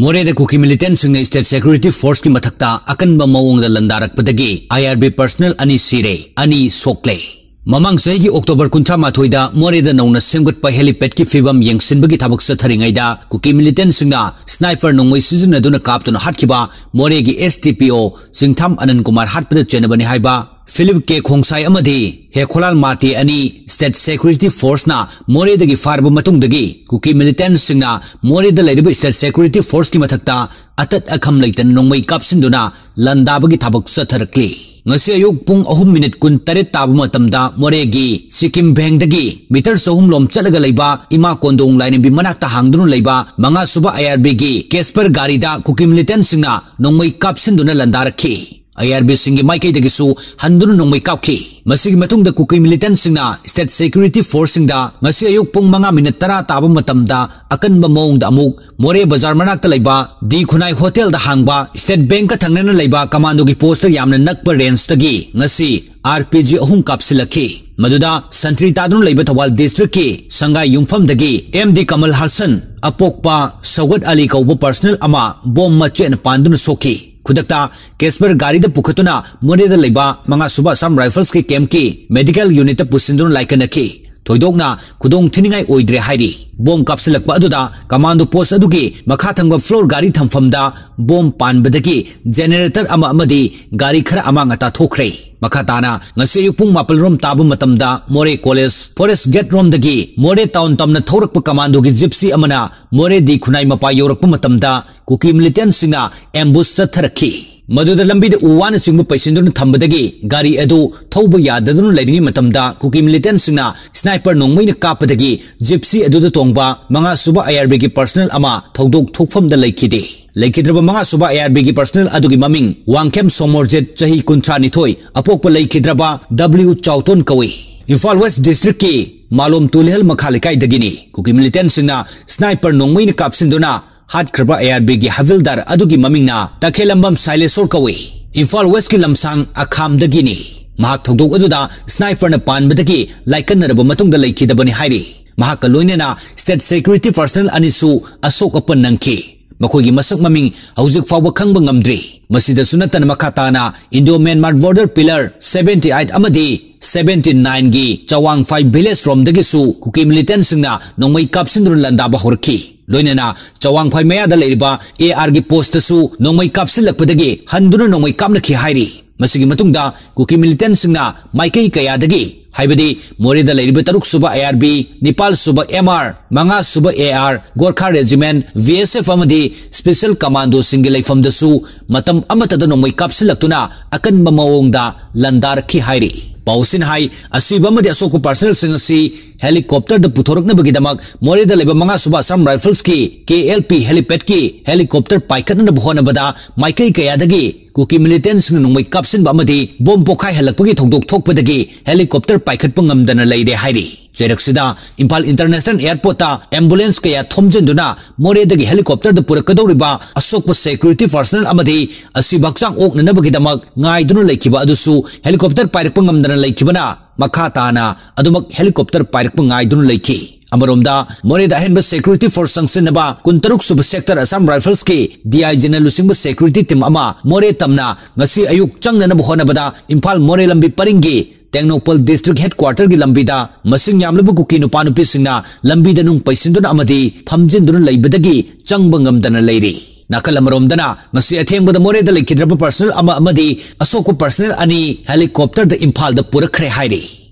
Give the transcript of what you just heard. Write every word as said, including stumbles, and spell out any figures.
ꯃꯣꯔꯦꯗ ꯀꯨꯀꯤ militantꯁꯤꯡꯅ state security forceꯀꯤ ꯃꯊꯛꯇ ꯑꯀꯟꯕ ꯃꯑꯣꯡꯗ ꯂꯥꯟꯗꯥꯔꯛꯄꯗꯒꯤ IRB personnel ꯑꯅꯤ ꯁꯤꯔꯦ, ꯑꯅꯤ ꯁꯣꯛꯂꯦ꯫ ꯃꯃꯥꯡ ꯆꯍꯤꯒꯤ October ꯀꯨꯟꯊ꯭ꯔꯥ ꯃꯥꯊꯣꯏꯗ ꯃꯣꯔꯦꯗ ꯅꯧꯅ ꯁꯦꯝꯒꯠꯄ helipadꯀꯤ ꯐꯤꯕꯝ ꯌꯦꯡꯁꯤꯟꯕꯒꯤ ꯊꯕꯛ ꯆꯠꯊꯔꯤꯉꯩꯗ ꯀꯨꯀꯤ militantꯁꯤꯡꯅ sniper ꯅꯣꯡꯃꯩ ꯁꯤꯖꯤꯟꯅꯗꯨꯅ ꯀꯥꯞꯇꯨꯅ ꯍꯥꯠꯈꯤꯕ ꯃꯣꯔꯦꯒꯤ SDPO ꯆꯤꯡꯊꯥꯝ ꯑꯅꯟ ꯀꯨꯃꯥꯔ ꯍꯥꯠꯄꯗ ꯆꯦꯟꯅꯕꯅꯤ ꯍꯥꯏꯕ ꯐꯤꯂꯤꯞ ꯀꯦ ꯈꯣꯡꯁꯥꯏ ꯑꯃꯗꯤ ꯍꯦꯈꯣꯂꯥꯜ ꯃꯥꯇꯦ ꯑꯅꯤ state security forceꯅ ꯃꯣꯔꯦꯗꯒꯤ ꯐꯥꯔꯕ ꯃꯇꯨꯡꯗꯒꯤ ꯀꯨꯀꯤ militantꯁꯤꯡꯅ ꯃꯣꯔꯦꯗ ꯂꯩꯔꯤꯕ state security forceꯀꯤ ꯃꯊꯛꯇ ꯑꯇꯠ ꯑꯈꯝ ꯂꯩꯇꯅ ꯅꯣꯡꯃꯩ ꯀꯥꯞꯁꯤꯟꯗꯨꯅ ꯂꯥꯟꯗꯥꯕꯒꯤ ꯊꯕꯛ ꯆꯠꯊꯔꯛꯂꯤ꯫ ꯉꯁꯤ ꯑꯌꯨꯛ ꯄꯨꯡ ꯑꯍꯨꯝ minute ꯀꯨꯟꯇꯔꯦꯠ ꯇꯥꯕ ꯃꯇꯝꯗ ꯃꯣꯔꯦꯒꯤ ꯁꯤꯀꯤꯝ ꯚꯦꯡꯗꯒꯤ meter ꯆꯍꯨꯝ ꯂꯣꯝ ꯆꯠꯂꯒ ꯂꯩꯕ ꯏꯃꯥ ꯀꯣꯟꯗꯣꯡ ꯂꯥꯏꯔꯦꯝꯕꯤ ꯃꯅꯥꯛꯇ ꯍꯥꯡꯗꯨꯅ ꯂꯩꯕ ꯃꯉꯥ ꯁꯨꯕ IRBꯒꯤ Casper ꯒꯥꯔꯤꯗ ꯀꯨꯀꯤ militantꯁꯤꯡꯅ ꯅꯣꯡꯃꯩ ꯀꯥꯞꯁꯤꯟꯗꯨꯅ ꯂꯥꯟꯗꯥꯔꯛꯈꯤ꯫ IRBꯁꯤꯡꯒꯤ ꯃꯥꯏꯀꯩꯗꯒꯤꯁꯨ ꯍꯟꯗꯨꯅ ꯅꯣꯡꯃꯩ ꯀꯥꯞꯈꯤ꯫ ꯃꯁꯤꯒꯤ ꯃꯇꯨꯡꯗ ꯀꯨꯀꯤ militantꯁꯤꯡꯅ state security forceꯁꯤꯡꯗ ꯉꯁꯤ ꯑꯌꯨꯛ ꯄꯨꯡ ꯃꯉꯥ minute ꯇꯔꯥ ꯇꯥꯕ ꯃꯇꯝꯗ ꯑꯀꯟꯕ ꯃꯑꯣꯡꯗ ꯑꯃꯨꯛ ꯃꯣꯔꯦ ꯕꯖꯥꯔ ꯃꯅꯥꯛꯇ ꯂꯩꯕ ꯗꯤ ꯈꯨꯟꯅꯥꯏ ꯍꯣꯇꯦꯜꯗ ꯍꯥꯡꯕ State Bankꯀ ꯊꯪꯅꯅ ꯂꯩꯕ commandogꯤ postꯇ ꯌꯥꯝꯅ ꯅꯛꯄ rangeꯇꯒꯤ ꯉꯁꯤ RPG ꯑꯍꯨꯝ ꯀꯥꯞꯁꯤꯜꯂꯛꯈꯤ꯫ ꯃꯗꯨꯗ ꯁꯟꯇ꯭ꯔꯤ ꯇꯥꯗꯨꯅ ꯂꯩꯕ ꯊꯧꯕꯥꯜ districtꯀꯤ ꯁꯪꯒꯥꯏ ꯌꯨꯝꯐꯝꯗꯒꯤ MD ꯀꯃꯜ ꯍꯥꯁꯟ ꯑꯄꯣꯛꯄ ꯁꯧꯒꯠ ꯑꯂꯤ ꯀꯧꯕ personnel ꯑꯃ bomb ꯃꯆꯦꯠꯅ ꯄꯥꯟꯗꯨꯅ ꯁꯣꯛꯈꯤ꯫ ꯈꯨꯗꯛꯇ Casper ꯒꯥꯔꯤꯗ ꯄꯨꯈꯠꯇꯨꯅ ꯃꯣꯔꯦꯗ ꯂꯩꯕ ꯃꯉꯥ ꯁꯨꯕ Assam Riflesꯀꯤ campꯀꯤ medical unitꯇ ꯄꯨꯁꯤꯟꯗꯨꯅ ꯂꯥꯏꯀꯠꯅꯈꯤ꯫ ꯊꯣꯏꯗꯣꯛꯅ ꯈꯨꯗꯣꯡ ꯊꯤꯅꯤꯡꯉꯥꯏ ꯑꯣꯏꯗ꯭ꯔꯦ ꯍꯥꯏꯔꯤ꯫ Bomb ꯀꯥꯞꯁꯤꯜꯂꯛꯄ ꯑꯗꯨꯗ commando post ꯑꯗꯨꯒꯤ ꯃꯈꯥ ꯊꯪꯕ floor ꯒꯥꯔꯤ ꯊꯝꯐꯝꯗ bomb ꯄꯥꯟꯕꯗꯒꯤ generator ꯑꯃ ꯑꯃꯗꯤ ꯒꯥꯔꯤ ꯈꯔ ꯑꯃꯥꯡ ꯑꯇꯥ ꯊꯣꯛꯈ꯭ꯔꯦ꯫ ꯃꯈꯥ ꯇꯥꯅ ꯉꯁꯤ ꯑꯌꯨꯛ ꯄꯨꯡ ꯃꯥꯄꯜ ꯔꯣꯝ ꯇꯥꯕ ꯃꯇꯝꯗ ꯃꯣꯔꯦ college forest gate ꯔꯣꯝꯗꯒꯤ ꯃꯣꯔꯦ town ꯇꯝꯅ ꯊꯧꯔꯛꯄ commandoꯒꯤ gypsy ꯑꯃꯅ ꯃꯣꯔꯦ ꯗꯤ ꯈꯨꯟꯅꯥꯏ ꯃꯄꯥ ꯌꯧꯔꯛꯄ ꯃꯇꯝꯗ ꯀꯨꯀꯤ militantꯁꯤꯡꯅ ambush ꯆꯠꯊꯔꯛꯈꯤ꯫ ꯃꯗꯨꯗ ꯂꯝꯕꯤꯗ ꯎ ꯋꯥꯅꯆꯤꯡꯕ ꯄꯩꯁꯤꯟꯗꯨꯅ ꯊꯝꯕꯗꯒꯤ ꯒꯥꯔꯤ ꯑꯗꯨ ꯊꯧꯕ ꯌꯥꯗꯗꯨꯅ ꯂꯩꯔꯤꯉꯩ ꯃꯇꯝꯗ ꯀꯨꯀꯤ militantꯁꯤꯡꯅ sniper ꯅꯣꯡꯃꯩꯅ ꯀꯥꯞꯄꯗꯒꯤ gypsy ꯑꯗꯨꯗ ꯇꯣꯡꯕ ꯃꯉꯥ ꯁꯨꯕ IRBꯒꯤ personnel ꯑꯃ ꯊꯧꯗꯣꯛ ꯊꯣꯛꯐꯝꯗ ꯂꯩꯈꯤꯗꯦ꯫ ꯂꯩꯈꯤꯗ꯭ꯔꯕ ꯃꯉꯥ ꯁꯨꯕ IRBꯒꯤ personnel ꯑꯗꯨꯒꯤ ꯃꯃꯤꯡ ꯋꯥꯡꯈꯦꯝ ꯁꯣꯃꯣꯔꯖꯤꯠ, ꯆꯍꯤ ꯀꯨꯟꯊ꯭ꯔꯥ ꯅꯤꯊꯣꯏ, ꯑꯄꯣꯛꯄ ꯂꯩꯈꯤꯗ꯭ꯔꯕ W ꯆꯥꯎꯇꯣꯟ ꯀꯧꯏ꯫ ꯏꯝꯐꯥꯜ West districtꯀꯤ ꯃꯥꯂꯣꯝ ꯇꯨꯂꯤꯍꯜ ꯃꯈꯥ ꯂꯩꯀꯥꯏꯗꯒꯤꯅꯤ꯫ ꯀꯨꯀꯤ militantꯁꯤꯡꯅ sniper ꯅꯣꯡꯃꯩꯅ ꯀꯥꯞꯁꯤꯟꯗꯨꯅ ꯍꯥꯠꯈ꯭ꯔꯕ IRBꯒꯤ ꯍꯕꯤꯜꯗꯥꯔ ꯑꯗꯨꯒꯤ ꯃꯃꯤꯡꯅ ꯇꯈꯦꯂꯝꯕꯝ ꯁꯥꯏꯂꯦꯁꯣꯔ ꯀꯧꯏ꯫ ꯏꯝꯐꯥꯜ Westꯀꯤ ꯂꯝꯁꯥꯡ ꯑꯈꯥꯝꯗꯒꯤꯅꯤ꯫ ꯃꯍꯥꯛ ꯊꯧꯗꯣꯛ ꯑꯗꯨꯗ sniperꯅ ꯄꯥꯟꯕꯗꯒꯤ ꯂꯥꯏꯀꯠꯅꯔꯕ ꯃꯇꯨꯡꯗ ꯂꯩꯈꯤꯗꯕꯅꯤ ꯍꯥꯏꯔꯤ꯫ ꯃꯍꯥꯛꯀ ꯂꯣꯏꯅꯅ state security personnel ꯑꯅꯤꯁꯨ ꯑꯁꯣꯛ ꯑꯄꯟ ꯅꯪꯈꯤ꯫ ꯃꯈꯣꯏꯒꯤ ꯃꯁꯛ ꯃꯃꯤꯡ ꯍꯧꯖꯤꯛ ꯐꯥꯎꯕ ꯈꯪꯕ ꯉꯝꯗ꯭ꯔꯤ꯫ ꯃꯁꯤꯗꯁꯨ ꯅꯠꯇꯅ ꯃꯈꯥ ꯇꯥꯅ Indo-Myanmar border pillar seventy eight ꯑꯃꯗꯤ seventy nine ꯒꯤ ꯆꯋꯥꯡꯐꯥꯏ village ꯔꯣꯝꯗꯒꯤꯁꯨ ꯀꯨꯀꯤ militantꯁꯤꯡꯅ ꯅꯣꯡꯃꯩ ꯀꯥꯞꯁꯤꯟꯗꯨꯅ ꯂꯥꯟꯗꯥꯕ ꯍꯧꯔꯛꯈꯤ꯫ ꯂꯣꯏꯅꯅ ꯆꯋꯥꯡꯐꯥꯏ ꯃꯌꯥꯗ ꯂꯩꯔꯤꯕ AR ꯒꯤ postꯇꯁꯨ ꯅꯣꯡꯃꯩ ꯀꯥꯞꯁꯤꯜꯂꯛꯄꯗꯒꯤ ꯍꯟꯗꯨꯅ ꯅꯣꯡꯃꯩ ꯀꯥꯞꯅꯈꯤ ꯍꯥꯏꯔꯤ꯫ ꯃꯁꯤꯒꯤ ꯃꯇꯨꯡꯗ ꯀꯨꯀꯤ militantꯁꯤꯡꯅ ꯃꯥꯏꯀꯩ ꯀꯌꯥꯗꯒꯤ, ꯍꯥꯏꯕꯗꯤ ꯃꯣꯔꯦꯗ ꯂꯩꯔꯤꯕ ꯇꯔꯨꯛ ꯁꯨꯕ IRB, ꯅꯤꯄꯥꯜ ꯁꯨꯕ MR, ꯃꯉꯥ ꯁꯨꯕ AR, Gorkha Regiment, VSF ꯑꯃꯗꯤ special commandoꯁꯤꯡꯒꯤ ꯂꯩꯐꯝꯗꯁꯨ ꯃꯇꯝ ꯑꯃꯠꯇꯗ ꯅꯣꯡꯃꯩ ꯀꯥꯞꯁꯤꯜꯂꯛꯇꯨꯅ ꯑꯀꯟꯕ ꯃꯑꯣꯡꯗ ꯂꯥꯟꯗꯥꯔꯛꯈꯤ ꯍꯥꯏꯔꯤ꯫ ꯄꯥꯎꯁꯤꯅ ꯍꯥꯏ, ꯑꯁꯤꯕ ꯑꯃꯗꯤ ꯑꯁꯣꯛꯄ personnelꯁꯤꯡ ꯑꯁꯤ helicopterꯗ ꯄꯨꯊꯣꯔꯛꯅꯕꯒꯤꯗꯃꯛ ꯃꯣꯔꯦꯗ ꯂꯩꯕ ꯃꯉꯥ ꯁꯨꯕ Assam Riflesꯀꯤ KLP helipadꯀꯤ helicopter ꯄꯥꯏꯈꯠꯅꯅꯕ ꯍꯣꯠꯅꯕꯗ ꯃꯥꯏꯀꯩ ꯀꯌꯥꯗꯒꯤ ꯀꯨꯀꯤ militantꯁꯤꯡꯅ ꯅꯣꯡꯃꯩ ꯀꯥꯞꯁꯤꯟꯕ ꯑꯃꯗꯤ ꯕꯣꯝ ꯄꯣꯈꯥꯏꯍꯜꯂꯛꯄꯒꯤ ꯊꯧꯗꯣꯛ ꯊꯣꯛꯄꯗꯒꯤ helicopter ꯄꯥꯏꯈꯠꯄ ꯉꯝꯗꯅ ꯂꯩꯔꯦ ꯍꯥꯏꯔꯤ꯫ ꯆꯩꯔꯛꯁꯤꯗ ꯏꯝꯐꯥꯜ International Airportꯇ ambulance ꯀꯌꯥ ꯊꯣꯝꯖꯤꯟꯗꯨꯅ ꯃꯣꯔꯦꯗꯒꯤ helicopterꯗ ꯄꯨꯔꯛꯀꯗꯧꯔꯤꯕ ꯑꯁꯣꯛꯄ security personnel ꯑꯃꯗꯤ ꯑꯁꯤꯕ ꯍꯛꯆꯥꯡ ꯑꯣꯛꯅꯅꯕꯒꯤꯗꯃꯛ ꯉꯥꯏꯗꯨꯅ ꯂꯩꯈꯤꯕ ꯑꯗꯨꯁꯨ helicopter ꯄꯥꯏꯔꯛꯄ ꯉꯝꯗꯅ ꯂꯩꯈꯤꯕꯅ ꯃꯈꯥ ꯇꯥꯅ ꯑꯗꯨꯃꯛ helicopter ꯄꯥꯏꯔꯛꯄ ꯉꯥꯏꯗꯨꯅ ꯂꯩꯈꯤ꯫ ꯑꯃꯔꯣꯝꯗ, ꯃꯣꯔꯦꯗ ꯑꯍꯦꯟꯕ security force ꯆꯪꯁꯤꯟꯅꯕ ꯀꯨꯟꯇꯔꯨꯛ ꯁꯨꯕ sector Assam Riflesꯀꯤ DIGꯅ ꯂꯨꯆꯤꯡꯕ security team ꯑꯃ ꯃꯣꯔꯦ ꯇꯝꯅ ꯉꯁꯤ ꯑꯌꯨꯛ ꯆꯪꯅꯅꯕ ꯍꯣꯠꯅꯕꯗ ꯏꯝꯐꯥꯜ ꯃꯣꯔꯦ ꯂꯝꯕꯤ ꯄꯔꯤꯡꯒꯤ ꯇꯦꯡꯅꯧꯄꯜ district headquarterꯒꯤ ꯂꯝꯕꯤꯗ ꯃꯁꯤꯡ ꯌꯥꯝꯂꯕ ꯀꯨꯀꯤ ꯅꯨꯄꯥ ꯅꯨꯄꯤꯁꯤꯡꯅ ꯂꯝꯕꯤꯗ ꯅꯨꯡ ꯄꯩꯁꯤꯟꯗꯨꯅ ꯑꯃꯗꯤ ꯐꯝꯖꯤꯟꯗꯨꯅ ꯂꯩꯕꯗꯒꯤ ꯆꯪꯕ ꯉꯝꯗꯅ ꯂꯩꯔꯤ꯫ ꯅꯥꯀꯜ ꯑꯃꯔꯣꯝꯗꯅ, ꯉꯁꯤ ꯑꯊꯦꯡꯕꯗ ꯃꯣꯔꯦꯗ ꯂꯩꯈꯤꯗ꯭ꯔꯕ personnel ꯑꯃ ꯑꯃꯗꯤ ꯑꯁꯣꯛꯄ personnel ꯑꯅꯤ helicopterꯗ ꯏꯝꯐꯥꯜꯗ ꯄꯨꯔꯛꯈ꯭ꯔꯦ ꯍꯥꯏꯔꯤ꯫